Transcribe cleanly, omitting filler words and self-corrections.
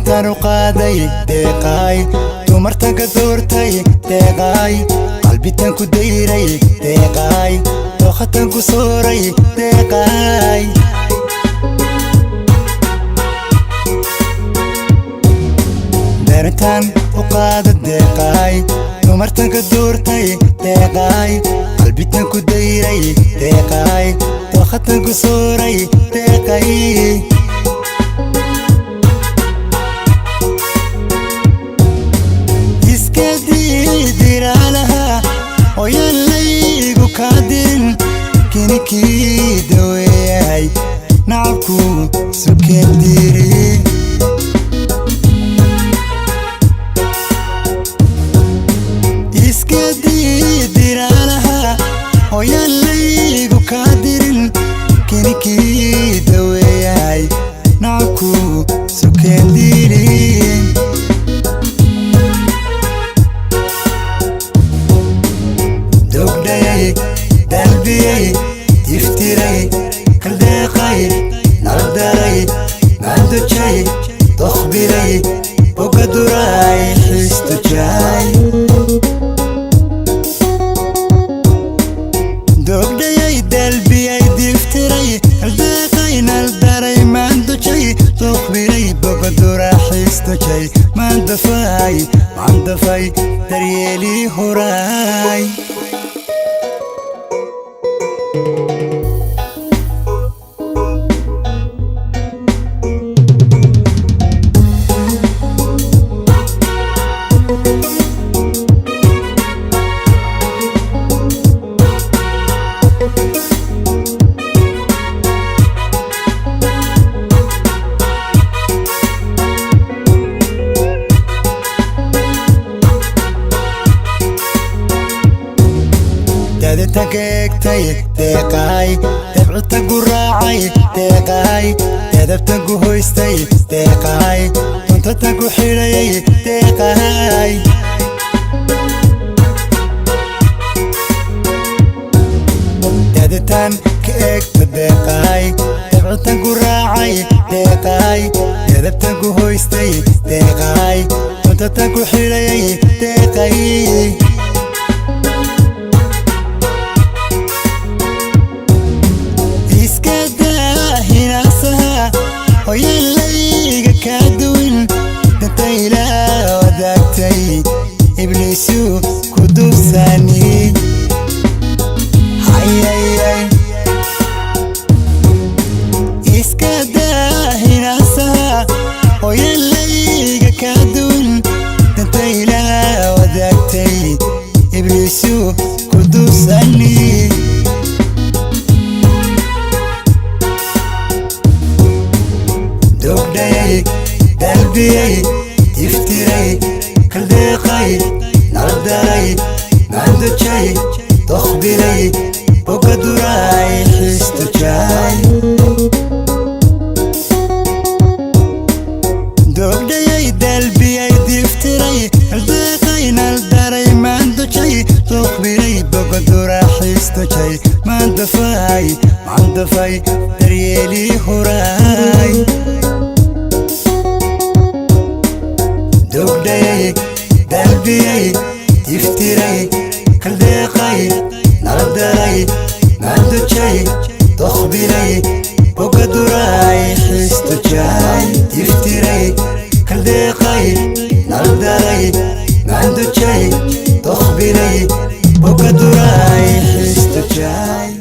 Darintaan u qaaday deeqaay, dumartan ka doortay deeqaay, qalbitan ku dayray deeqaay, dookhatan ku sooray deeqaay. Darintaan u qaada deeqaay, dumartan ka doortay deeqaay, qalbitan ku dayray deeqaay, dookhatan ku sooray deeqay. Iska diidiraalaha ooyaan laygu kaa dirin, kinikii daweeyahay nacabku sukeen diiri. Iska diidiraalaha ooyaan laygu kaa dirin, kinikii daweeyahay nacabku sukeen diiri. Dogdhayay, dalbiyay, iftiray, kaldeeqay, naldaray, maandojay, dokhbiray, bogaduray, xistujay. Dogdhayay, dalbiyay, diftiray, kaldeeqay, naldaray, maandojay, dokhbiray, bogadura, xistujay, maandafay, maandafay, daryeelii horay. Dadita ka eegtay deeqaay, dabcita gu raacay deeqaay, dadabta gu hoystay deeqaay, duntata ku xidhayay deeqaay. Daditaan ka eegta deeqaay, dabcita gu raacay deeqaay, dadabta gu hoystay deeqaay, duntata ku xidhayay deeqay. Iska daa hinaasaha hooyaan layga kaa duwin, danta ilaa wadaagtay ibliisu ku duubsani. Hayayay, iska daa hinaasaha hooyaan layga kaa duwin, danta ilaa wadaagtay ibliisu ku duubsani. Dogdhayay, dalbiyay, iftiray, kaldeeqay, naldaray, maandojay, dokhbiray, bogaduray, xistujay. Dogdhayay, dalbiyay, diftiray, kaldeeqay, naldaray, maandojay, dokhbiray, bogadura, xistujay, maandafay, maandafay, daryeelii horay. Dogdhayay, dalbiyay, iftiray, kaldeeqay, naldaray, maandojay, dokhbiray, bogaduray, xistujay. Iftiray, kaldeeqay, naldaray, maandojay, dokhbiray, bogaduray, xistujay.